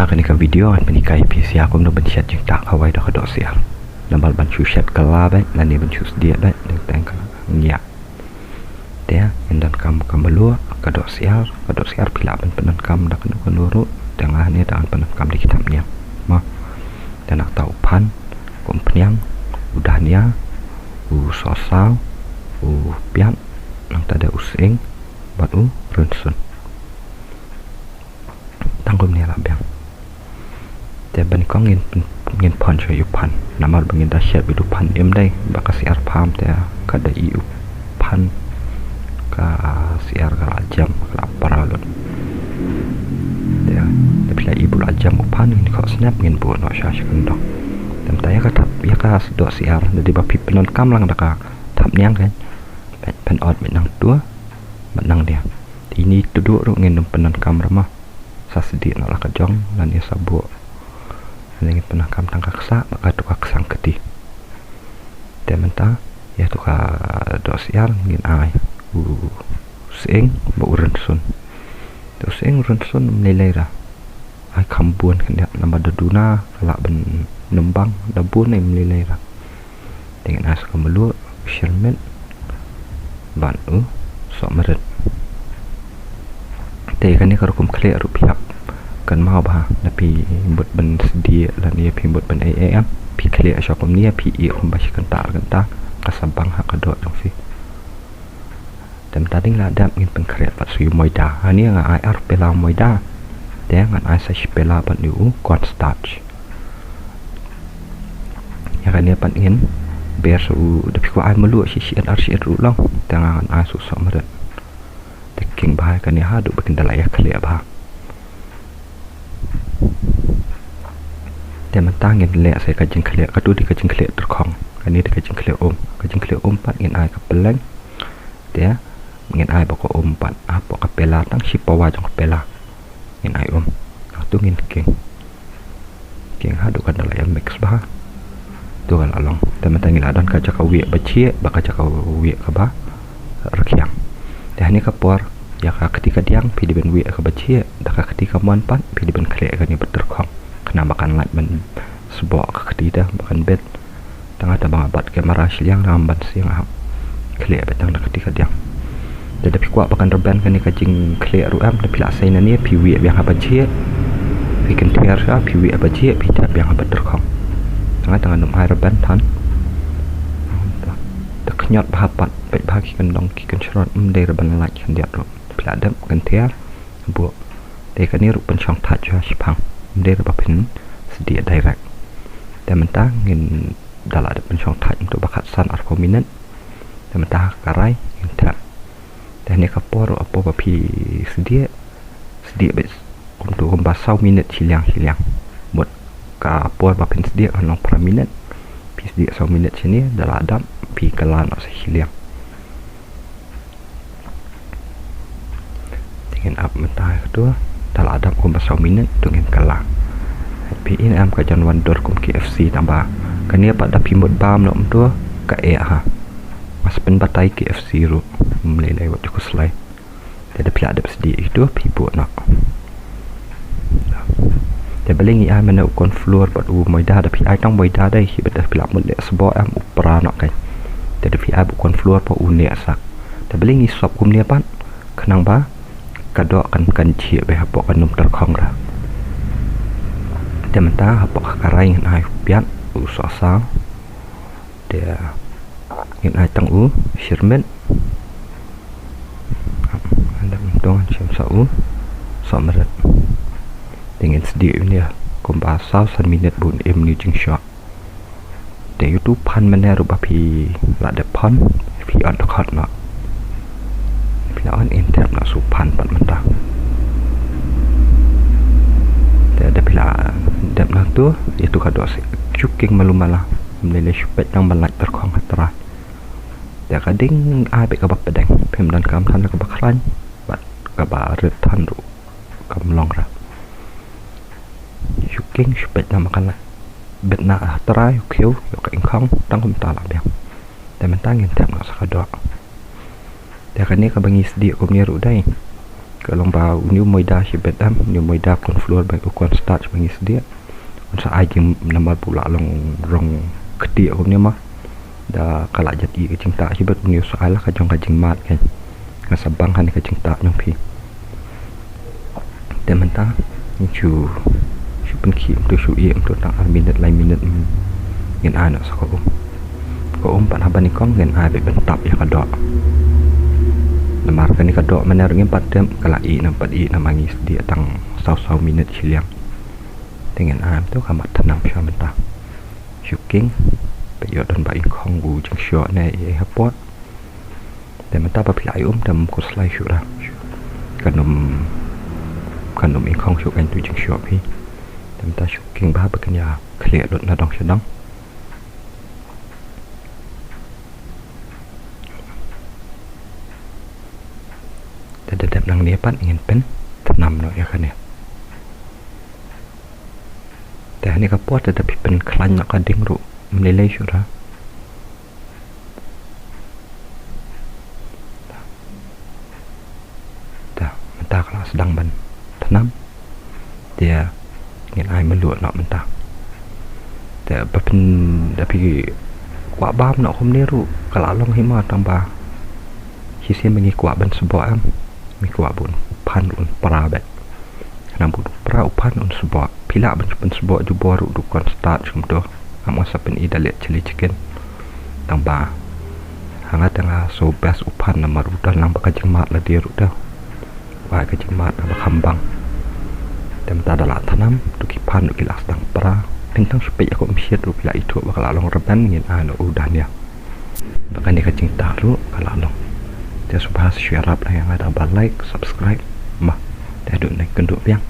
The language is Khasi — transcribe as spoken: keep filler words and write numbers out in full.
Kane ka video ngan pynhikai phi sha kumno ban shet jingtah kawei da ka dohsyiar. Namar ban shu shet kylla beit lane ban shu sdieh beit, teng teng ka ngiah. Te ngin donkam ka mluh, ka dohsyiar, ka dohsyiar phi lah ban pyndonkam da kano kano ruh, te nga hangne dang pyndonkam da ki thapniang. Mo. Te nangta u phan, ka umphniang, u dania, u sohsaw, u piat, nangta de u sying bad u rynsun. Tang kumne lah biang. Te ba nyngkong ngin pyn-, ngin pan sha u phan. Namar ba ngin da shet beit u phan im dei, ba ka syiar pham te ka da i u phan, ka syiar ka la jem, ka la pra lut. Te, te phi la i ba u la jem u phan, ngin khoh snep, ngin buh noh sha sha kyndong. Te mynta ïa ka thap, ïa ka dohsyiar, da dei ba phi pyndonkam lang da ka thapniang kan. Pyn-, pynot mynta nangtu, mynta nangne. Te ine i tuduh ruh ngin ym pyndonkam ra mo. Sa sdieh noh la ka jong, lane sa buh. Lane ngin pyndonkam tang ka ksah, bad kato ka ksang kti. Te mynta, ïa tu ka dohsyiar ngin ai u sying bad u rynsun. Te u sying rynsun ym lei lei ra. Ai kham bun khyndiat namar da duna, ka lah ban nymbang, da bun ym lei lei ra. Te ngin ai sa ka mluh, u shyrmit, bad u sohmrit. Te kane ka rukom khleh ruh phi hap kynmaw bha, lada phi mut ban sdieh, lane phi mut ban ei ei em, phi khleh sha kumne, phi ïeh kumba shi kynta ar kynta, ka sa bang ha ka doh jong phi. Te mynta dang la dep ngin pynkhreh pat sa u moida. Hangne nga ai ar pela moida. Te ngan ai sa shi pela pat u cornstarch. Ïa kane pat ngin ber sa u, da phi kwah ai mluh shi shi ar shi ruh long. Te nga ngan ai sa u sohmrit. Te king bha ïa kane haduh ba kin da la ïa khleh bha. Te mynta ngin leh sa ka jingkhleh, kato dei ka jingkhleh tyrkhong. Kane dei ka jingkhleh um. Ka jingkhleh um pat ngin ai ka pylleng. Te ngin ai bad ka um pat, hapoh ka pela, tang shi pawa jong ka pela. Ngin ai um. Nangtu ngin king. King haduh kan da la ïa mix bha. Tu ka la long. Te mynta ngi la don ka jaka wieh ba jhieh, bad ka jaka wieh kaba rkhiang. Te hangne ka por, ïa ka kti ka diang, phi dei ban wieh kaba jhieh, da ka kti ka mon pat, phi dei ban khleh kane ba tyrkhong. Khnang ba kan lait ban sboh ka kti da, ba kan bit. Tang haba nga bat kamera shiliang, ngam ban sdang, nga hap khleh beit tang da ka kti ka diang. Te da phi kwah ba kan rben kane ka jingkhleh ruh em, da phi la sei nangne, phi wieh biang haba jhieh. Phi kynther sha, phi wieh haba jhieh, phi thep biang haba tyrkhong. Tang, tang ngam ai rben than. Da khñiot bha pat, peit bha ki kyndong ki kynshrot, ym dei rben lait khyndiat ruh. Da phi la dep kynther, buh. Te kane ruh pynshong thait sha shiphang. Ym dei ruh ba phin sdieh direct. Te mynta ngin da la dep pynshong thait kumto ba khatsan arphew minit. Te mynta ha ka karai ngin thep. Te hangne ka por ruh, ka por ba phi sdieh, sdieh beit kumto kumba saw minit shiliang shiliang. Mut ka por ba phin sdieh kan long phra minit. Phi sdieh saw minit shane, da la dep phi kylla noh sa shiliang. Te ngin ap mynta kato, da la dep kumba saw minit, to ngin kylla. Phi i ne em, ka jan wan dur kum K F C, tang ba kane pat da phi mut bam noh kumto, ka eh ha. Nga sa pynbatai K F C ruh, ym lei lei wat ju khuslai. Te da phi la dep sdieh ito, phi buh noh. Te balei ngi ai mane u corn flour bad u moida, da phi ai tang moida dei, hi bad da phi la mut leh sboh em, u pra noh kein. Te da phi ai bad u corn flour pat u neh sak. Te balei ngi sop kumne pat, khnang ba ka doh kan, kan jhieh beit hapoh, kan ym tyrkhong ra. Te mynta hapoh ka karai ngin ai u piat, u sohsaw. Te ngin ai tang u shyrmit. Ngan dep mynta ngan shim sa u sohmrit. Te ngin sdieh une kumba saw san minit bun, im une u jingshoh. Te ïa uto u phan mynne ruh ba phi la dep phan, phi ot dkhot noh. Phi la ot, ngin thep noh sa u phan pat mynta. Te da phi la dep noh to, ïa uto ka doh shu king malu mala. Ym lei lei, shu peit tang ba lait tyrkhong ha trai. Te ka dei ai beit kaba pdeng, phim donkam than kaba khlaiñ, bad kaba rit than ruh kam long ra. Shu king, shu peit tang ba kan lait. Bit na ha trai, u khiew ïa ka ingkhong, tang kumta lah biang. Te mynta ngin thep noh sa ka doh. Te kane kaba ngi sdieh kumne ruh dei, Ka long ba une u maida shibit em, une u maida corn flour bad u cornstarch ba ngi sdiah. Un sa ai jingmut namar ba u la long rong ktieh kumne ma. Da ka la jat ih ka jingtah shibit, une u sa ai la ka jong ka jingmad kein. Nga sa bang ha kane ka jingtah jong phi. Te mynta ngin shu, shu pynkhih kumto, shu ih kumto tang ar minit lai minit. Ngin ai noh sa ka um. Ka um pat haba nyngkong ngin ai beit ban tap ïa ka doh. Namar kane ka doh mynne ruh ngim pat tip ka la ih ne em pat ih namar ngi sdiah tang saw saw minit shiliang. Te ngin ai kumto, ka mat thnam shuwa mynta. Shu king, peit ïoh don ba nyngkong u jingshoh ne ïa ha pot. Te mynta ba phi la ai um te ym khuslai shuh ra. Kan ym, kan ym nyngkong shuh kein tu jingshoh phi. Te mynta shu king bha ba kan ïa khlieh lut na dong sha dong. Te da dep nangne pat ngin pynthnam noh ïa kane. Te hangne ka por te da phi pynkhlaiñ noh ka ding ruh ym lei lei shuh ra. Te mynta ka la sdang ban thnam. Te ngin ai mluh noh mynta. Te ba phin, da phi kwah bam noh kumne ruh ka la long hi ma, tang ba shisien ba ngi kwah ban sboh em, ngi kwah ba u phan un pra beit. Khnang ba u pra u phan un sboh. Phi lah ban pynsboh jubor ruh da u cornstarch kumto. Ngam, nga sa pyni da leh chilli chicken. Tang ba ha nga te nga sngewbha u phan namar u don lang ba ka jingmad lade ruh te. Ba ka jingmad kaba kham bang. Te mynta da la thnam, to ki phan ruh ki la sdang pra. Phin tang shu peit ïa ka umshiat ruh phi la ithuh ba ka la long rben, ngin ai noh u dhania. Ba kane ka jingtah ruh ka la long. Te sngewbha sa shu ïarap lang ïa nga da ba like, subscribe. Ma, te haduh nangkynduh biang.